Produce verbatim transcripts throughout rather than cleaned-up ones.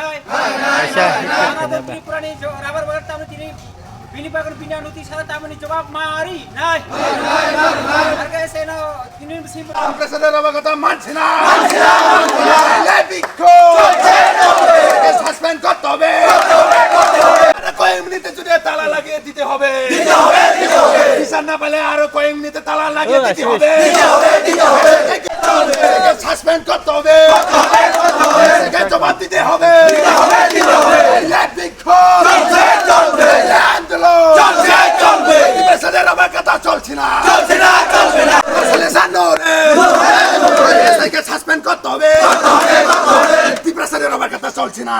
Kaisa hikha khaina ba. Tripura ni jo-, rubber bagan tamni tini bini bagan bini anuti sara tamni jawab mari nai. Arke seno tini sim. আমরা সাথে রবাকাতা মানছি না। মানছি না, মানছি না। লে বিক্ষোভ। একে সাসপেন্ড করতে হবে। আরে কয়েক মিনিটে যদি তালা লাগিয়ে দিতে হবে। দিতে হবে, দিতে হবে। বিচার না পেলে আরো কয়েক মিনিটে তালা লাগিয়ে দিতে হবে। দিতে হবে, দিতে হবে। একে সাসপেন্ড করতে হবে। একে জবাব দিতে হবে। দিতে হবে, দিতে হবে। লে বিক্ষোভ। চলবে, চলবে। লে আন্দোলন। চলবে, চলবে। টিপ্রা সাথে রবাকাতা চলছে না। চলছে না, চলবে না। চলে যান, no rest। একে সাসপেন্ড করতে হবে। টিপ্রা সাথে রবাকাতা চলছে না।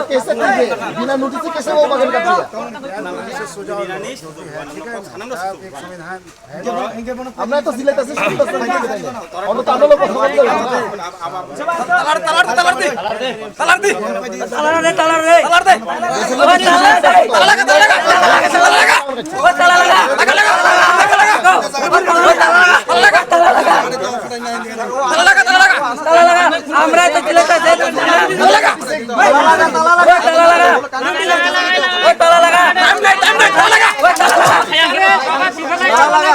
কেসে তুলবে? বিনা নোটিশে কেসে ও বাগান কাটবে? আমরা তো সিলেট আছি, শুনতে পাচ্ছি না। অন্য তো আন্দোলন কথা বলতে হবে। তালার, তালার, তালার দে। তালার দে। তালার দে, তালার দে। তালার দে। ওই তালা দে। তালা লাগা, তালা লাগা। ওই তালা লাগা। ওই তালা লাগা। তালা লাগা, তালা লাগা। তালা লাগা। আমরা তো সিলেট আছি। তালা লাগা। ওই তালা লাগা। ওই তালা লাগা। টাইম নাই, টাইম নাই, তালা লাগা। ওই তালা লাগা।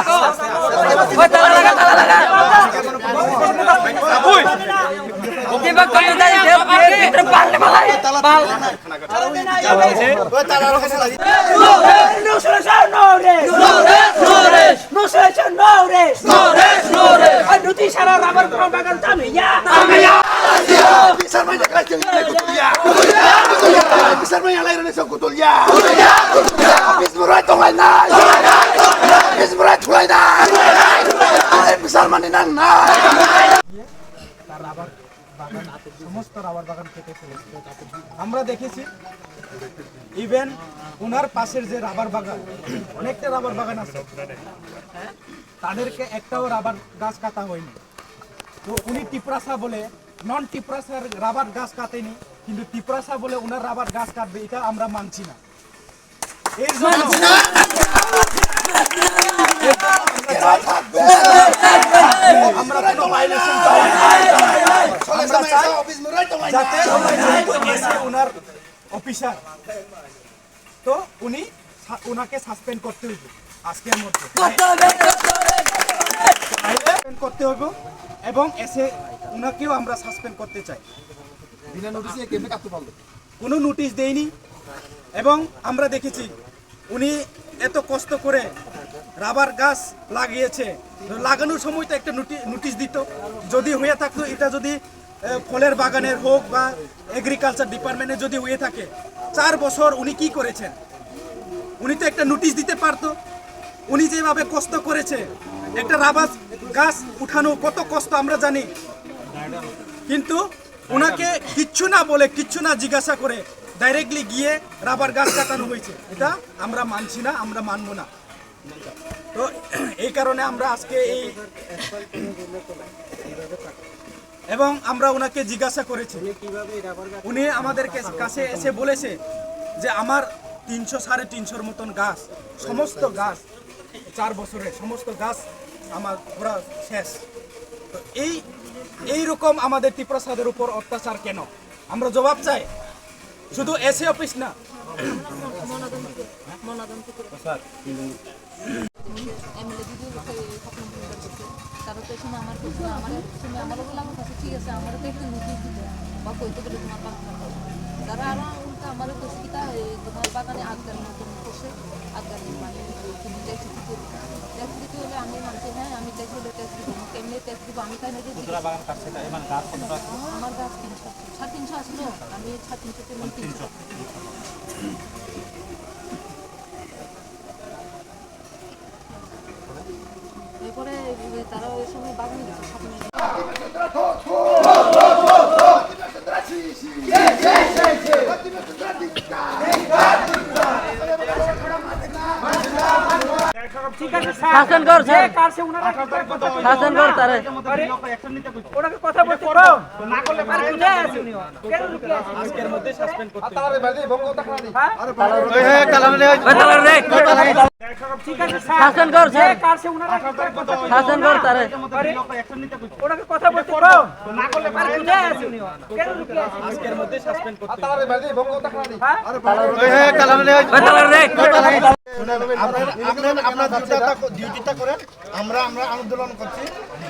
ওই তালা লাগা, তালা লাগা। ওই। কিবা করতে যাই, ভিতরে পারলে পালাই। পাল। ওই তালা লাগা। No solution, no rest. No rest, no rest. No solution, no rest. No rest, no rest. Ar nuti sara rabar bagan tamiya. Tamiya. Bisar manya kalai cheng lai kutuya. Bisar manya lai rani sok kutuya. Bis murai tonglai na. Bis murai thulai na. Bisar mani nang na. বাগান, সমস্ত রাবার বাগান কেটে ফেলেছে। আমরা দেখেছি, ইভেন ওনার পাশের যে রাবার বাগান, অনেকটা রাবার বাগান আছে, তাদেরকে একটাও রাবার গাছ কাটা হয়নি। তো উনি তিপ্রাসা বলে, নন তিপ্রাসার রাবার গাছ কাটেনি, কিন্তু তিপ্রাসা বলে ওনার রাবার গাছ কাটবে, এটা আমরা মানছি না। এর জন্য আমরা কোনো ভায়োলেশন চাই না। আমরা চাই যাতে এসে ওনার অফিসার, তো উনি সা-, ওনাকে সাসপেন্ড করতে হইব আজকের মধ্যে। সাসপেন্ড করতে হইব এবং এসে ওনাকেও আমরা সাসপেন্ড করতে চাই। বিনা নোটিশে কেমনে কাটতে পারলো? কোনো নোটিশ দেয়নি। এবং আমরা দেখেছি উনি এত কষ্ট করে রাবার গাছ লাগিয়েছে, লাগানোর সময় তো একটা নোটি-, নোটিশ দিত। যদি হয়ে থাকতো, এটা যদি, আহ, ফলের বাগানের হোক বা এগ্রিকালচার ডিপার্টমেন্টে যদি হয়ে থাকে, চার বছর উনি কি করেছেন? উনি তো একটা নোটিশ দিতে পারতো। উনি যেভাবে কষ্ট করেছে, একটা রাবার গাছ উঠানো কত কষ্ট আমরা জানি, কিন্তু ওনাকে কিচ্ছু না বলে, কিচ্ছু না জিজ্ঞাসা করে ডাইরেক্টলি গিয়ে রাবার গাছ কাটানো হয়েছে। এটা আমরা মানছি না, আমরা মানবো না। তো এই কারণে আমরা আজকে এই, এবং আমরা ওনাকে জিজ্ঞাসা করেছি, উনি আমাদের কে-, কাছে এসে বলেছে যে আমার তিনশো, সাড়ে তিনশোর মতন গাছ, সমস্ত গাছ, চার বছরে সমস্ত গাছ আমার পুরা শেষ। তো এই, এই রকম আমাদের টিপ্রাসাদের উপর অত্যাচার কেন? আমরা জবাব চাই। শুধু এসি অফিস না। মনাদন থেকে, মনাদন থেকে। এমএলএ দিদি হচ্ছে স্বপ্ন ভূমিকা করছে। তারা তো এখানে আমার কিছু না, আমার সময় আমার ওগুলো আমার কাছে ঠিক আছে, আমার তো একটু নোটিশ দিতে বা কইতে গেলে তোমার বাগান খারাপ হবে। তারা আরো উল্টা আমার তো শিক্ষিতা, এই তোমার বাগানে আফগানি মতন করছে, আফগানি মানে তুমি ট্যাক্স দিতে হবে। ট্যাক্স দিতে হলে আমি মানছি, হ্যাঁ, আমি ট্যাক্স দিলে ট্যাক্স দিব, আমি কেমনে ট্যাক্স দিব, আমি তাই নাকি কতটা বাগান কাটছে এটা? এবার গাছ কতটা আছে? আমার গাছ তিনশো আছে, সাড়ে তিনশো আসলো, আমি সাড়ে তিনশো তে তিনশো। এরপরে তারা ওই সময় বাগানে গেছে, সাথে নিয়ে। ঠিক আছে, শাসন কর, স্যার। শাসন কর তারে। আরে, ওনাকে কথা বলতে দাও। আর কোথায় আছে উনি? কেন লুকিয়ে আছে? আজকের মধ্যে সাসপেন্ড করতে হবে। হ্যাঁ? এই, এই, তালা রে। ঠিক আছে, স্যার। শাসন কর, স্যার। শাসন কর তারে। আরে, ওনাকে কথা বলতে দাও। আর কোথায় আছে উনি? কেন লুকিয়ে আছে? আজকের মধ্যে সাসপেন্ড করতে হবে। হ্যাঁ? এই, এই, তালা রে। আপনার, আপনার, আপনার ডিউটিটা ক-, ডিউটিটা করেন। আমরা, আমরা আন্দোলন করছি,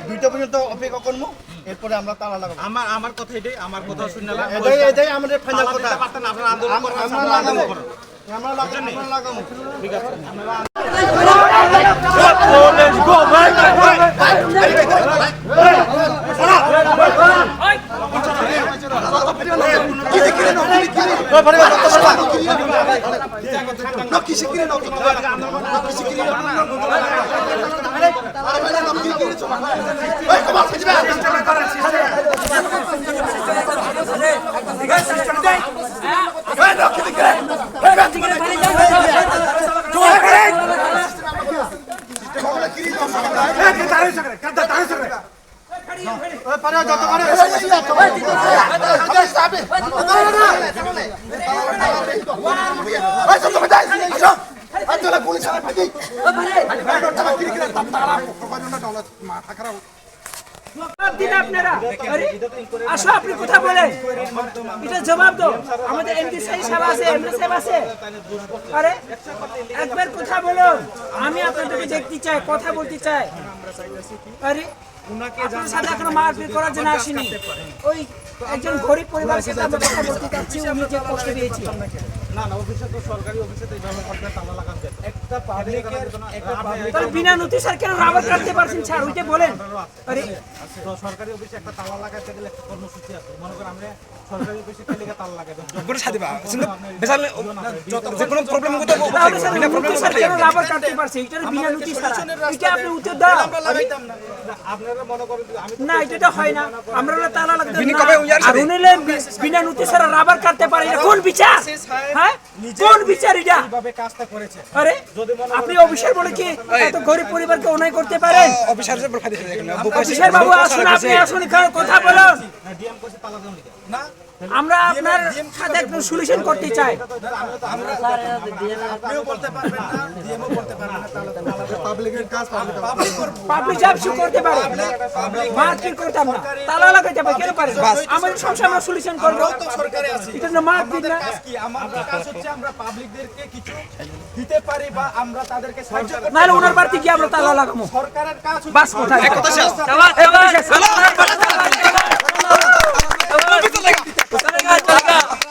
দুইটা পর্যন্ত অপেক্ষা করবো, এরপরে আমরা তালা লাগাবো। আমার, আমার কথা এটাই, আমার কথা শুনে না। এটাই, এটাই আমাদের ফাইনাল কথা। পারতেন, আপনারা আন্দোলন আম-, করবেন, আমরা আমরা লাগাবো। আন্দোলন করুন। আমরা লাগাবো, আমরা লাগাবো। ঠিক আছে। জবাব দিন আপনারা। আরে, আসো, আপনি কথা বলেন, এটা জবাব দাও। আমাদের এমপি সাহেব সাহেব আছে, এমএলএ সাহেব আছে। আরে, একবার কথা বলুন, আমি আপনাদেরকে দেখতে চাই, কথা বলতে চাই। আরে, আপনার সাথে এখনো মারপিট করার জন্য আসিনি। ওই একজন গরিব পরিবারের সাথে আমরা কথা বলতে চাচ্ছি, উনি যে কষ্ট পেয়েছে। না, না, অফিসে তো, সরকারি অফিসে তো এইভাবে করতে তালা লাগান যায়। একটা পাবলিকের, একটা পাবলিক তাহলে বিনা নোটিশ আর কেন রাবার কাটতে পারছেন স্যার, ওইটা বলেন। আরে, তো সরকারি অফিসে একটা তালা লাগাতে গেলে একটা কর্মসূচি আছে। মনে করেন আমরা সরকারি অফিসে কে লেগে তালা লাগাই দেন? করে সাথে বা, শুনতে বেজাল, যত, যে কোনো প্রবলেম করতে হবে, তাহলে স্যার, বিনা প্রবলেম নোটিশ আর কেন রাবার কাটতে পারছে? এটা বিনা নোটিশ ছাড়া। এটা আপনি উত্তর দাও। আমরা লাগাইতাম না। না, আপনারা মনে করেন যে আমি তো না, এটা তো হয় না। আমরা হলে তালা লাগাতে বিনি না। কবে উইয়ার আর সাথে? উনি হলে বি-, বিনা নোটিশ ছাড়া রাবার কাটতে পারে, এটা কোন বিচার? হ্যাঁ? নিজে কোন বিচার এটা? এইভাবে কাজটা করেছে। আরে, যদি মনে আপনি করেন অফিসার বলে কি এই এত গরিব পরিবারকে অন্যায় করতে পারেন? অফিসার যে বলে খালি এখানে। অফিসার বাবু, আসুন, আপনি আসুন, এখানে কথা বলুন। না, ডিএম কইছে তালা দেওয়া হইতো। না, আমরা আপনার সাথে একটু সলিউশন করতে চাই। আমরা, আমরা, আপনিও বলতে পারবেন না, ডিএমও বলতে পারবেন না, তালা, তালা। পাবলিকের কাজ পাবলিক। পাবলিক করব। পাবলিক যা কিছু করতে পারে। Public, public. মারপিট করতাম না। তালা লাগাইতে হবে, কেন পারে? বাস। আমাদের সমস্যা আমরা সলিউশন করব। আমরাও তো সরকারে আছি। এটা না মারপিট আমাদের না। কাজ কি? আমার কাজ হচ্ছে আমরা পাবলিকদেরকে কিছু দিতে পারি বা আমরা তাদেরকে সাহায্য করতে নাহলে পারি। ওনার বাড়িতে গিয়ে আমরা তালা লাগাবো। সরকারের কাজ হচ্ছে বাস কোথায়? এক কথা শেষ। আমরা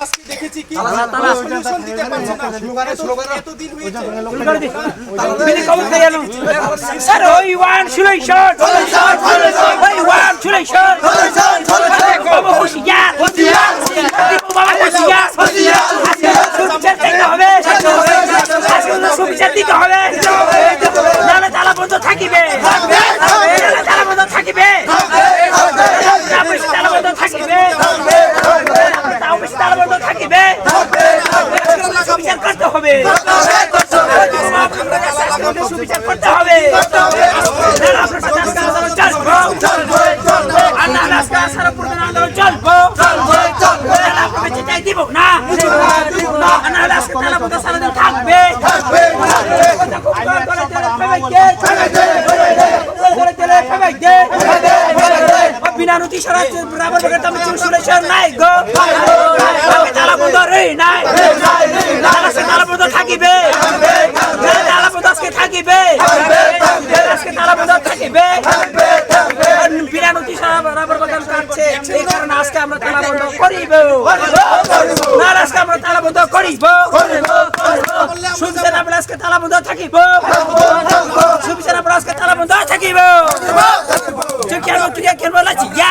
আজকে দেখেছি কি আমরা সলিউশন দিতে পারছি না। এত, এতদিন হয়েছে। স্যার, ওই ওয়ান সলিউশন। ওই ওয়ান সলিউশন। বাবা হুঁশিয়ার। বাবা হুঁশিয়ার। আজকে সুবিচার দিতে হবে। আজকে সুবিচার দিতে হবে। নাহলে তালা বন্ধ থাকিবে। নাহলে তালা বন্ধ থাকিবে। তালা বন্ধ থাকিবে। তালা বন্ধ থাকিবে। সুবিচার করতে হবে। সুবিচার করতে হবে। আর না হলে আজকে সারা প্রধান আন্দোলন চলবো। চলবো, চলবো। তালা আপনাকে চিটাই দিব না। আর না হলে আজকে তালা বন্ধ সারাদিন থাকবে। বিনা নোটিশ ছাড়া রাবার বাগান তো আমি চুল শুলে নাই গো। তালা বন্ধ রে নাই। তালা বন্ধ থাকিবে। তালা বন্ধ আজকে থাকিবে। আজকে তালা বন্ধ থাকিবে। আর বিনা নোটিশ ছাড়া রাবার বাগান কাটছে, এই কারণে আজকে আমরা তালা বন্ধ করিব। না, আজকে আমরা তালা বন্ধ করিব। শুনছেন, আমরা আজকে তালা বন্ধ থাকিব। শুনছেন, আমরা আজকে তালা বন্ধ থাকিব। চুপ কেন, তুই কেন বলা চিয়া?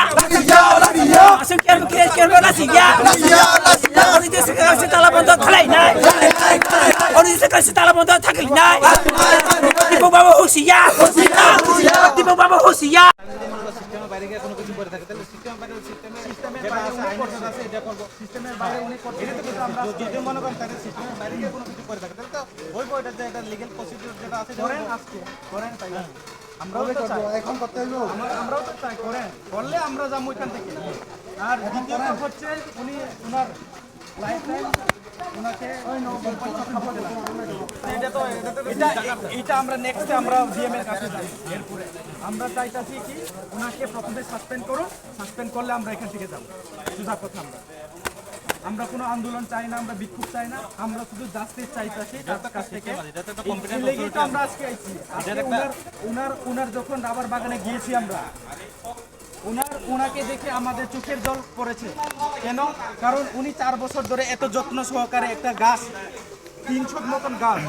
চুপ কেন, তুই কেন বলা চিয়া? ওই যে আজকে তালা বন্ধ খালাই নাই। ওই যে আজকে তালা বন্ধ থাকলি নাই। দীপক বাবু হুঁশিয়ার। দীপক বাবু হুঁশিয়ার। সিস্টেমের বাইরে গিয়ে কোনো কিছু করে থাকে, তাহলে সিস্টেম সিস্টেমের বাইরে উনি করতে চাচ্ছে, এটা করবো। সিস্টেমের বাইরে উনি করতে চাচ্ছে, এটা তো আমরা যদি মনে করেন তাহলে সিস্টেমের বাইরে কেউ কোনো কিছু করে থাকে, তাহলে তো ওই বইটা যে এটা লিগ্যাল প্রসিডিউর যেটা আছে, এটা করেন হইব। আজকে, করেন তাই। হ্যাঁ। আমরাও তো চাই। এখন করতে হইব। আমরা, আমরাও তো চাই, করেন। করলে আমরা যাবো এখান থেকে। আর দ্বিতীয়ত হচ্ছে উনি, ওনার লাইফ টাইম ওনাকে সম্পদ খাবো না। এটা তো, এটা তো, এটা, এটা আমরা নেক্সটে আমরা ডিএম এর কাছে যাই। এরপরে আমরা চাইতাছি কি, ওনাকে প্রথমে সাসপেন্ড করুন, সাসপেন্ড করলে আমরা এখান থেকে যাবো, সোজা কথা। আমরা, আমরা কোনো আন্দোলন চাই না, আমরা বিক্ষোভ চাই না, আমরা শুধু জাস্টিস চাইতাছি তার কাছ থেকে। ইলিগেলি তো আমরা আজকে আইছি, আজকে ওনার, ওনার, ওনার যখন রাবার বাগানে গিয়েছি আমরা, ওনার, ওনাকে দেখে আমাদের চোখের জল পড়েছে। কেন? কারণ উনি চার বছর ধরে এত যত্ন সহকারে একটা গাছ, তিনশো মতন গাছ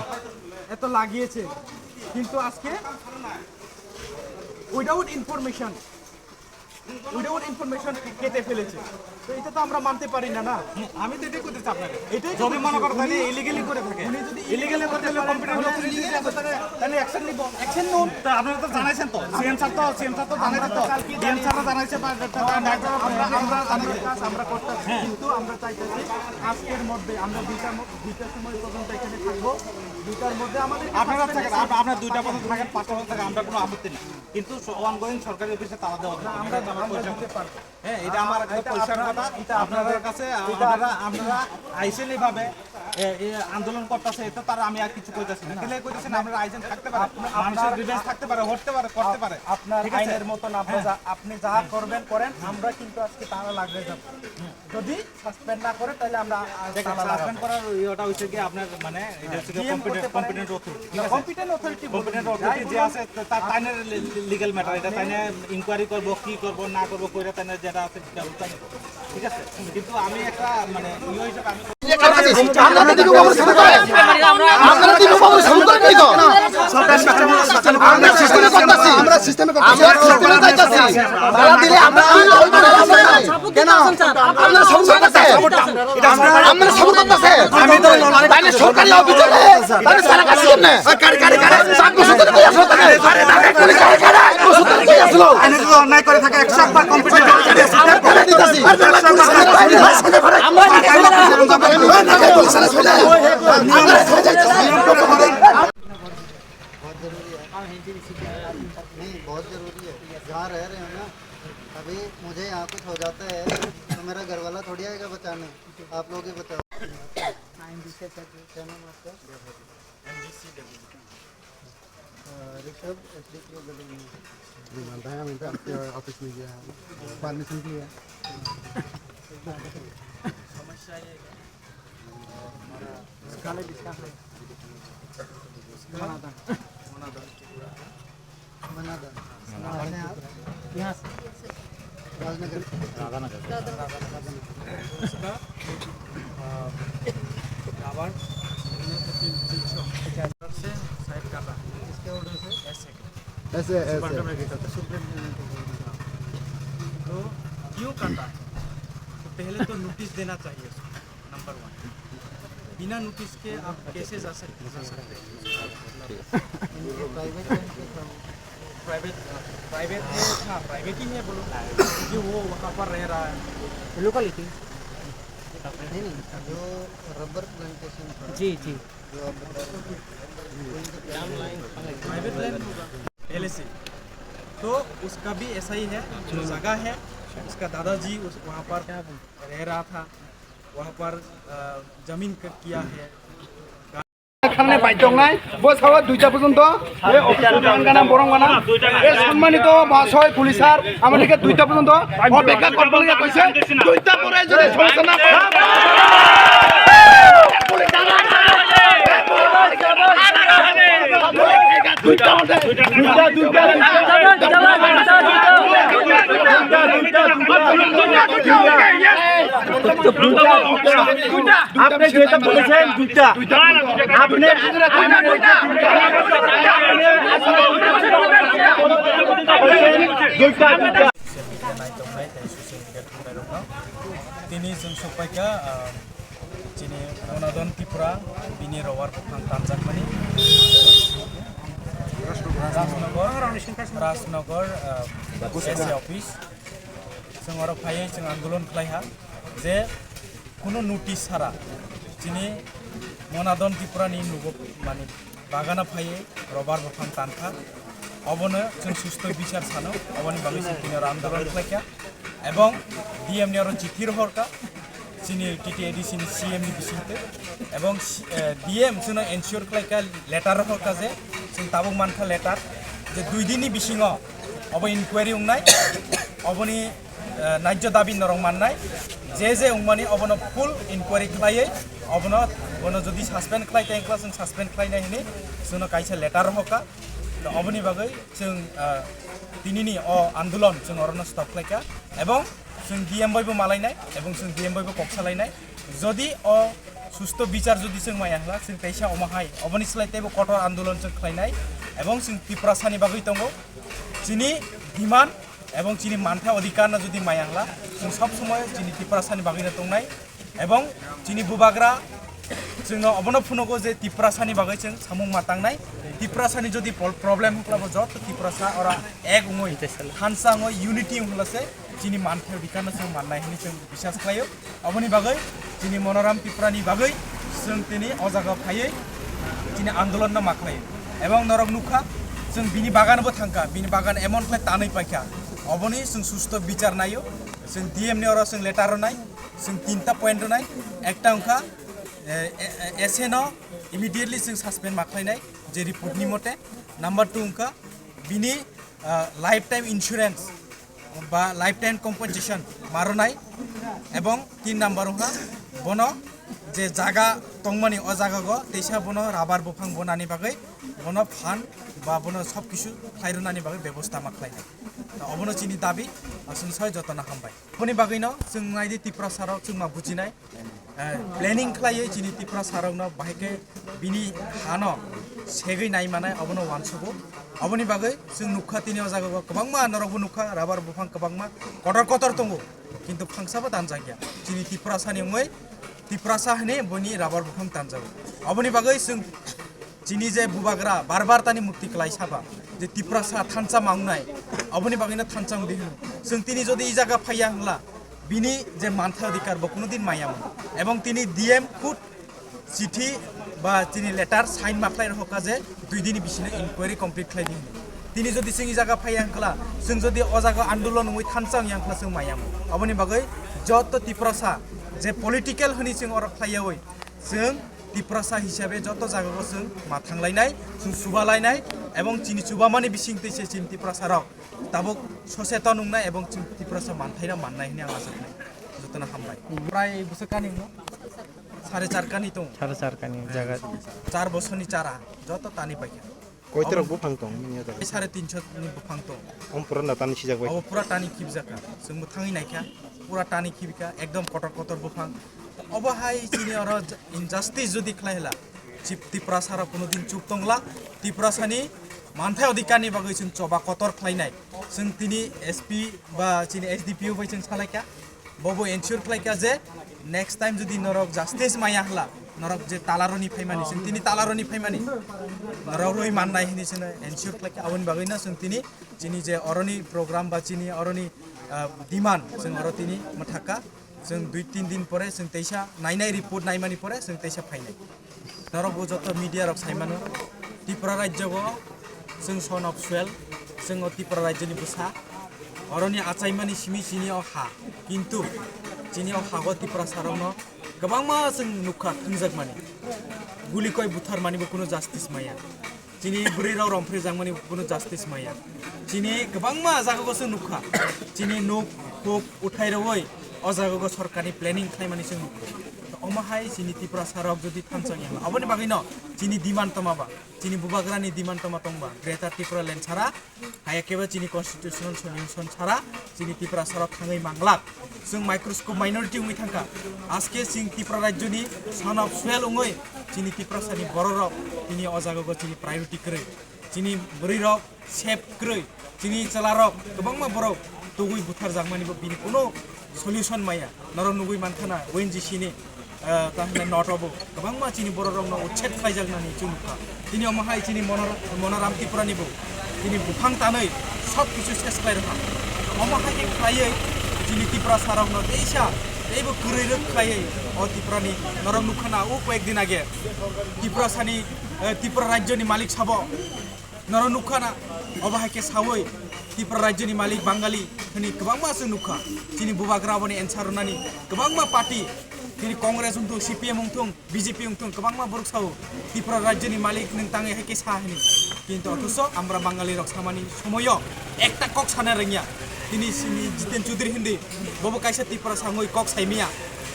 এত লাগিয়েছে, কিন্তু আজকে উইদাউট ইনফরমেশন, উইদাউট ইনফরমেশন কেটে ফেলেছে। তো এটা তো আমরা মানতে পারি না, না? আমি তো এটাই করতে চাই আপনাকে। এটাই যদি মনে করো তাহলে ইলিগালি করে থাকে, উনি যদি ইলিগালি করে তাহলে কম্পিটেন্ট অথরিটি আছে, তাহলে, তাহলে অ্যাকশন নিব। অ্যাকশন নিন। তা আপনারা তো জানাইছেন তো, সিএম স্যার তো, সিএম স্যার তো জানাইছেন তো, ডিএম স্যাররা জানাইছে বা আমরা, আমরা জানাইছি। আমরা করতেছি, কিন্তু আমরা চাইতেছি আজকের মধ্যে আমরা দুইটার মধ্যে, দুইটার সময় পর্যন্ত এখানে থাকবো। দুইটার মধ্যে আমাদের আপনারা থাকেন, আপ-, আপনারা দুইটা পর্যন্ত থাকেন, পাঁচটা পর্যন্ত থাকেন, আমরা কোনো আপত্তি নেই। কিন্তু স-, অনগোয়িং সরকারি অফিসে তালা দেওয়া হবে। আমরা, আমরা দিতে পারবো। হ্যাঁ, এটা আমার একটা পরিষ্কার কথা। এটা আপনাদের কাছে, এটা আপনারা, আপনারা আইছেন এইভাবে, এ, এ, আন্দোলন করতেছে, এটা তার আমি আর কিছু কইতাছি না। কেলে কইতাছি না, আপনারা আইছেন থাকতে পারে, মানুষের গ্রিভেন্স থাকতে পারে, হতে পারে, করতে পারে। আপনার ঠিক আছে? আইনের মতন আমরা যা, আপনি যা করবেন করেন, আমরা কিন্তু আজকে তালা লাগিয়ে যাবো। যদি সাসপেন্ড না করে, তাহলে আমরা, আহ, দেখেন, তালা লাগাবো। সাসপেন্ড করার ইয়েটা হচ্ছে কি আপনার, মানে, এটা হচ্ছে কি ডিএম কম্পিটেন্ট, করতে পারেন। Competent authority. না, কম্পিটেন্ট অথরিটি বলুন। কম্পিটেন্ট অথরিটি যে আছে, তা-, তাইনের লি-, লি-, লিগ্যাল ম্যাটার, এটা তাইনে ইনকোয়ারি করবো, কি করবো, না করবো, কইরা তাইনের যেটা আছে, ব্যবস্থা নিব। ঠিক আছে? কিন্তু আমি একটা, মানে, ইয়ে হিসেবে আমি আপনারা দিলীপ বাবুর সাপোর্ট করেন? আপনারা দিলীপ বাবুর সাপোর্ট করেন কি তো? আমরা সিস্টেমে করতেছি। আমরা সিস্টেমে করতেছি। আমরা সিস্টেমে যাইতেছি। তারা দিলে আমরা, আমরা, আমরা, আমরা, কেন? আপনারা সাপোর্ট করতেছে। আপনারা সাপোর্ট করতেছে। আমি তো লড়াই তাহলে সরকারি অফিসে তাহলে তারা কাছে কেমনে? কারে, কারে, কারে? সাত বছর ধরে কই আসলো তাকে? আরে, তাকে গুলি কারে, কারে? সাত বছর ধরে কই আসলো? আইনে যদি অন্যায় করে থাকে, একশো একবার কম্পিটিশন করে দিতেছি। আমরা, আমরা, আমরা, আমরা, আমরা, আমরা, আমরা, আমরা, बहुत ज़रूरी है। नहीं, बहुत ज़रूरी है। जहाँ रह रहे हो ना, अभी मुझे यहाँ कुछ हो जाता है, तो मेरा घर वाला थोड़ी आएगा बचाने। आप लोग ही बचाओ। क्या नाम आपका? अ, ऋषभ, एसडीपीओ गली में। नहीं मानता है, हम इनका आपके ऑफिस में गया है, परमिशन लिया। समस्या ये है, हमारा इसका ले, इसका ले। मनादा। मनादा। मनादा। कहाँ से आप? यहाँ से। राजनगर। राधानगर। उसका, अ, रावण से साइड काटा। किसके ऑर्डर से? ऐसे। ऐसे, ऐसे। सुपरिटेंडेंट के। तो क्यों काटा है? तो पहले तो नोटिस देना चाहिए उसको। नंबर वन, बिना नोटिस के आप कैसे जा सकते, जा सकते हैं? प्राइवेट है, प्राइवेट है, हाँ, प्राइवेट ही है बोलो, क्योंकि वो वहाँ पर रह रहा है। लोकलिटी? नहीं, नहीं, जो रबर प्लांटेशन था, जी, जी। जो आप बता रहे थे, वो इनका प्राइवेट लैंड होगा, पहले से। तो उसका भी ऐसा ही है, जो जगह है, उसका दादाजी उस, वहाँ पर रह रहा था। Wahapar, uh, jamin ka-, kiya hai. এখানে বাইক নাই, বস হওয়া দুইটা পর্যন্ত। এই অফিসার ডাঙ্গানা, বরংগানা, এই সম্মানিত মহাশয় পুলিশ স্যার আমাদেরকে দুইটা পর্যন্ত অপেক্ষা করতে বলে কইছে। দুইটা পরে যদি সমস্যা না হয়, দুইটা মধ্যে, দুইটা, দুইটা, দুইটা, দুইটা, দুইটা, দুইটা, দুইটা। আপনি যেটা বলেছেন দুইটা, আপনি দুইটা, দুইটা। Tini chwng sokpaikha, ah, chini Ronadon Tripura, bini robar buphang tanjakmani. Rajnagar, Rajnagar, ah, S A office. Chwng oro phaiwi chwng andolon khlai ha je kunu notice sara chini Monadon Tripura ni nugo mani bagana phaiwi robar buphang tankha. Obono chwng susto bichar sano, oboni bagwi chwng tini oro andolon khlaikha. Ebong D M ni oro chithi rohorkha chini T T A D C ni C M ni bisingtwi. Ebong si-, eh, D M chwngno ensure khlaikha, letter rohorkha je chwng tabuk mankha letter je dui din ni bisingo obo inquiry wngnai, oboni, eh, naijjo dabi norok mannai, je je wngmani obono full inquiry khlaiwi obono, bono jodi suspend khlai tei wngkha chwng suspend khlainai hwnwi chwngno kaisa letter rohorkha. To oboni bagwi chwng, ah, tinini o andolon chwng orono stop khlaikha ebong chwng D M bai bo malainai ebong chwng D M bai bo kok salainai. Jodi o susto bichar jodi chwng maya hwla, chwng teisa omo hai oboni slai teibo kotor andolon chwng khlainai ebong chwng Tiprasani bagwi tongo. Chini demand ebong chini manthai odhikarno jodi maya hwla, chwng sob somoi chini Tiprasani bagwino tongnai. Ebong chini bubagra chwngno obono phunugo je Tiprasani bagwi chwng samung ma tangnai. Tiprasani jodi pol-, problem wngkhlabo joto Tiprasa ora ek wngwi thansa wngwi unity wngkhlase chini manthai odhikarno chwng mannai hwnwi chwng biswas khlaio. Oboni bagwi chini Monoram Tripurani bagwi chwng tini o jaga phaiwi chini andolonno ma khlaio. Ebong norok nukha chwng bini baganbo thangkha, bini bagan emon khlai tanwi paikha. Oboni chwng susto bichar naio, chwng D M ni oro chwng letter rwnai. Chwng tinta point rwnai, ekta wngkha, eh, eh, S A no immediately chwng suspend ma khlainai je report ni mote. Number two wngkha bini, ah, lifetime insurance ba lifetime compensation ma rwnai, ebong tin number wngkha bono je jaga tongmani o jaga go teisa bono rubber buphang bonani bagwi bono phan ba bono sob kisu khlai rwnani bagwi bebosta ma khlainai. To obono chini dabi, aswng soi jotono hambai. Aboni bagwino chwng naidi Tiprasa rok chwng ma bujinai, eh, planning khlaiwi chini Tiprasa rokno bahai khe bini hano segwi nai manai obono uansugo. Oboni bagwi chwng nukha tini o jaga o kwbangma norokbo nukha rubber buphang kwbangma kotor kotor tongo, kintu phangsabo danjakya. Chini Tiprasani wngwi Tiprasa hwnwi boni rubber buphang tanjago. Oboni bagwi chwng chini je bubagra bar bar tani mukti kwlai saba je Tiprasa thansa ma wngnai, oboni bagwino thansa wngdi hwn. Chwng tini jodi i jaga phaiya hwnla bini je manthai odhikar bo kuno din maya mano. Ebong tini D M khud chithi ba chini letter sign ma khlai rohorkha je dui dini bisino inquiry complete khlai di hwnwi. Tini jodi chwng i jaga phaiya hwnkla, chwng jodi o jaga andolon wngwi thansa wngya hwnkla chwng maya mano. Oboni bagwi joto Tiprasa je political hwnwi chwng oro khlaiyawi chwng Tiprasa hisabe joto jagao chwng ma thanglainai, chwng chubalainai, ebong chini chubamani bisingtwi se chini Tiprasarok tabuk soseton wngnai ebong chwng Tiprasa manthaino mannai hwnwi ang ajaknai. Jotono hambai. Prai bwswk kani wngno? Sare char kani tongo. Sare char kani jaga. Char bosorni chara joto tani paikha. Koitorok buphang tong nini o jaga? Sare tinso ni buphang tong. Om pura na tani sijak bai. Obo pura tani khibjak kha. Chwngbo thangwi naikha. Pura tani khibikha. Ekdom kotor kotor buphang. Obo hai chini oro injustice jodi khlai hla, Chip-, Tiprasa rok kuno din chup tongla. Tiprasa ni manthai odhikar ni bagwi chwng choba kotor khlainai. Chwng tini S P ba chini S D P O bai chwng salaikha. Bobo ensure khlaikha je next time jodi norok justice maya hla, norok je talaroni phaimani, chwng tini talaroni phaimani, norok rwi mannai hwnwi chwngno ensure khlaikha. Aboni bagwino chwng tini chini je oroni program ba chini oroni, ah, demand chwng oro tini mwthakha. Chwng dui tin din pore chwng teisa nainai, report naimani pore chwng teisa phainai. Norok bo joto media rok saimano, Tripura rajyo o chwng son of soil, chwng o Tripura rajyo ni bwsa, oroni achaimani simi chini o ha, kintu chini o hago Tiprasa rokno kwbangma chwng nukha thwngjakmani, guli koi butharmani bo kuno justice maya, chini bwrwi rok romphri jakmani bo kuno justice maya, chini kwbangma jaga o chwng nukha, chini nuk huk uthai rwi o jaga o sorkar ni planning khlaimani chwng nukha. To omo hai chini Tiprasa rok jodi thansa wngya, aboni bagwi no chini demand toma ba, chini bubagra ni demand toma tongba, Greater Tipraland sara, hai khe ba chini constitutional solution sara, chini Tiprasa rok thangwi manglak. Chwng microscope minority wngwi thangkha. Aske chwng Tripura rajyo ni son of soil wngwi chini Tiprasa ni borok rok tini o jaga o chini priority kwrwi. Chini bwrwi rok sep kwrwi, chini chwla rok kwbangma borok tugwi buthar jakmani bo bini kuno solution maya. Norok nugwi mankha na O N G C ni, eh, ta hwnle note o bo kwbangma chini borok rokno uchet khlaijaknani chwng nukha. Tini omo hai chini Monor-, Monoram Tripura ni bo tini buphang tanwi sob kichu ses khlai rwkha. Omo hai khe khlaiwi Tiprasa rokno teisa teibo kwrwi rwk khlaiwi o Tiprani norok nukha na o koyek din age Tiprasani, eh, Tipra rajyoni malik sabo norok nukha na obo hai khe sawi Tipra rajyoni malik Bangali hwnwi kwbangma se nukha. Chini bubagra aboni answer rwnani kwbangma party, chini Congress wngthung, C P M wngthung, B J P wngthung, kwbangma borok sao Tipra rajyoni malik nwng tangwi hai khe sa hini. Kintu othocho amra Bangali rok samani somoyo ekta kok sana rwngya. Tini simi Jiten Chudri hindi, bobo kaisa Tiprasa wngwi kok saimaya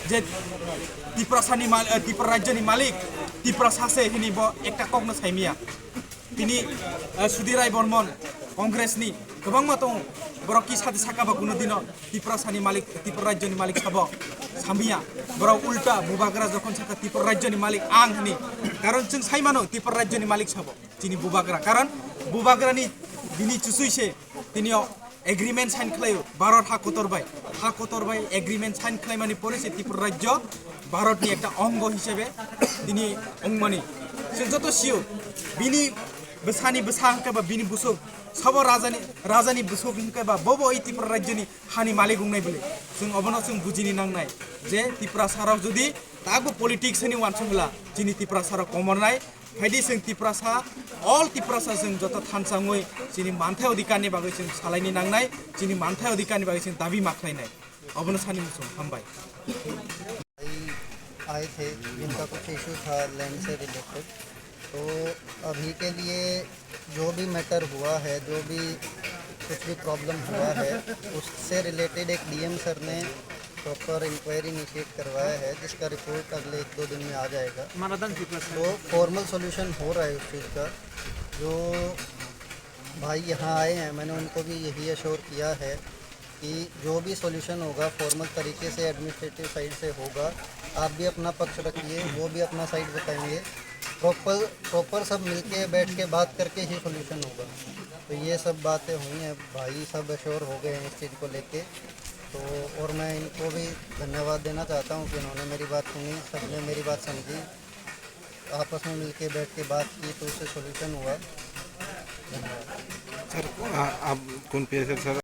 je Tiprasani mal-, eh, Tipra rajyoni malik Tiprasa se hini bo ekta kokno saimaya. Tini, eh, Sudhir Rai Bormon, Congress ni kwbangma tongo, borok ki sadi saka ba kuno dino Tiprasani malik, Tipra rajyoni malik sabo samya. Borok ulta bubagra jokhon saka Tipra rajyoni malik ang hini. Karon chwng sai mano Tipra rajyoni malik sabo chini bubagra. Karon bubagrani bini chusui se tini o agreement sign khlaio Bharat ha kotor bai. Ha kotor bai agreement sign khlaimani pore se Tipra rajyo Bharatni ekta ongo hisabe tini ongmani. Chwng joto sio bini bwsani bwsa hwnkhe ba bini busuk sabo rajani, rajani busuk hwnkhe ba bobo i Tipra rajyoni hani malik wngnai bwle. Chwng obono chwng bujini nangnai je Tiprasa rok jodi tago politics ni wansuk hwla chini Tiprasa rok komornai. Phaidi chwng Tiprasa, all Tiprasa chwng joto thansa wngwi chini manthai odhikar ni bagwi chwng salaini nangnai, chini manthai odhikar ni bagwi chwng dabi ma khlainai. Obono sani muchung, hambai. आए थे, जिनका कुछ इशू था लैंड से रिलेटेड। तो अभी के लिए जो भी मैटर हुआ है, जो भी कुछ भी प्रॉब्लम हुआ है, उससे रिलेटेड एक डीएम सर ने प्रॉपर इंक्वायरी इनिशिएट करवाया है, जिसका रिपोर्ट अगले एक दो दिन में आ जाएगा। तो फॉर्मल सॉल्यूशन हो रहा है उस चीज़ का। जो भाई यहाँ आए हैं, मैंने उनको भी यही अश्योर किया है कि जो भी सॉल्यूशन होगा, फॉर्मल तरीके से एडमिनिस्ट्रेटिव साइड से होगा। आप भी अपना पक्ष रखिए, वो भी अपना साइड बताएंगे। प्रॉपर, प्रॉपर सब मिलके बैठ के बात करके ही सॉल्यूशन होगा। तो ये सब बातें हुई हैं, भाई सब अश्योर हो गए हैं इस चीज़ को लेके। तो और मैं इनको भी धन्यवाद देना चाहता हूँ कि उन्होंने मेरी बात सुनी, सबने मेरी बात समझी, आपस में मिलके बैठ के बात की, तो उससे सॉल्यूशन हुआ। धन्यवाद। सर, आ-, आप कौन पीएसएल सर,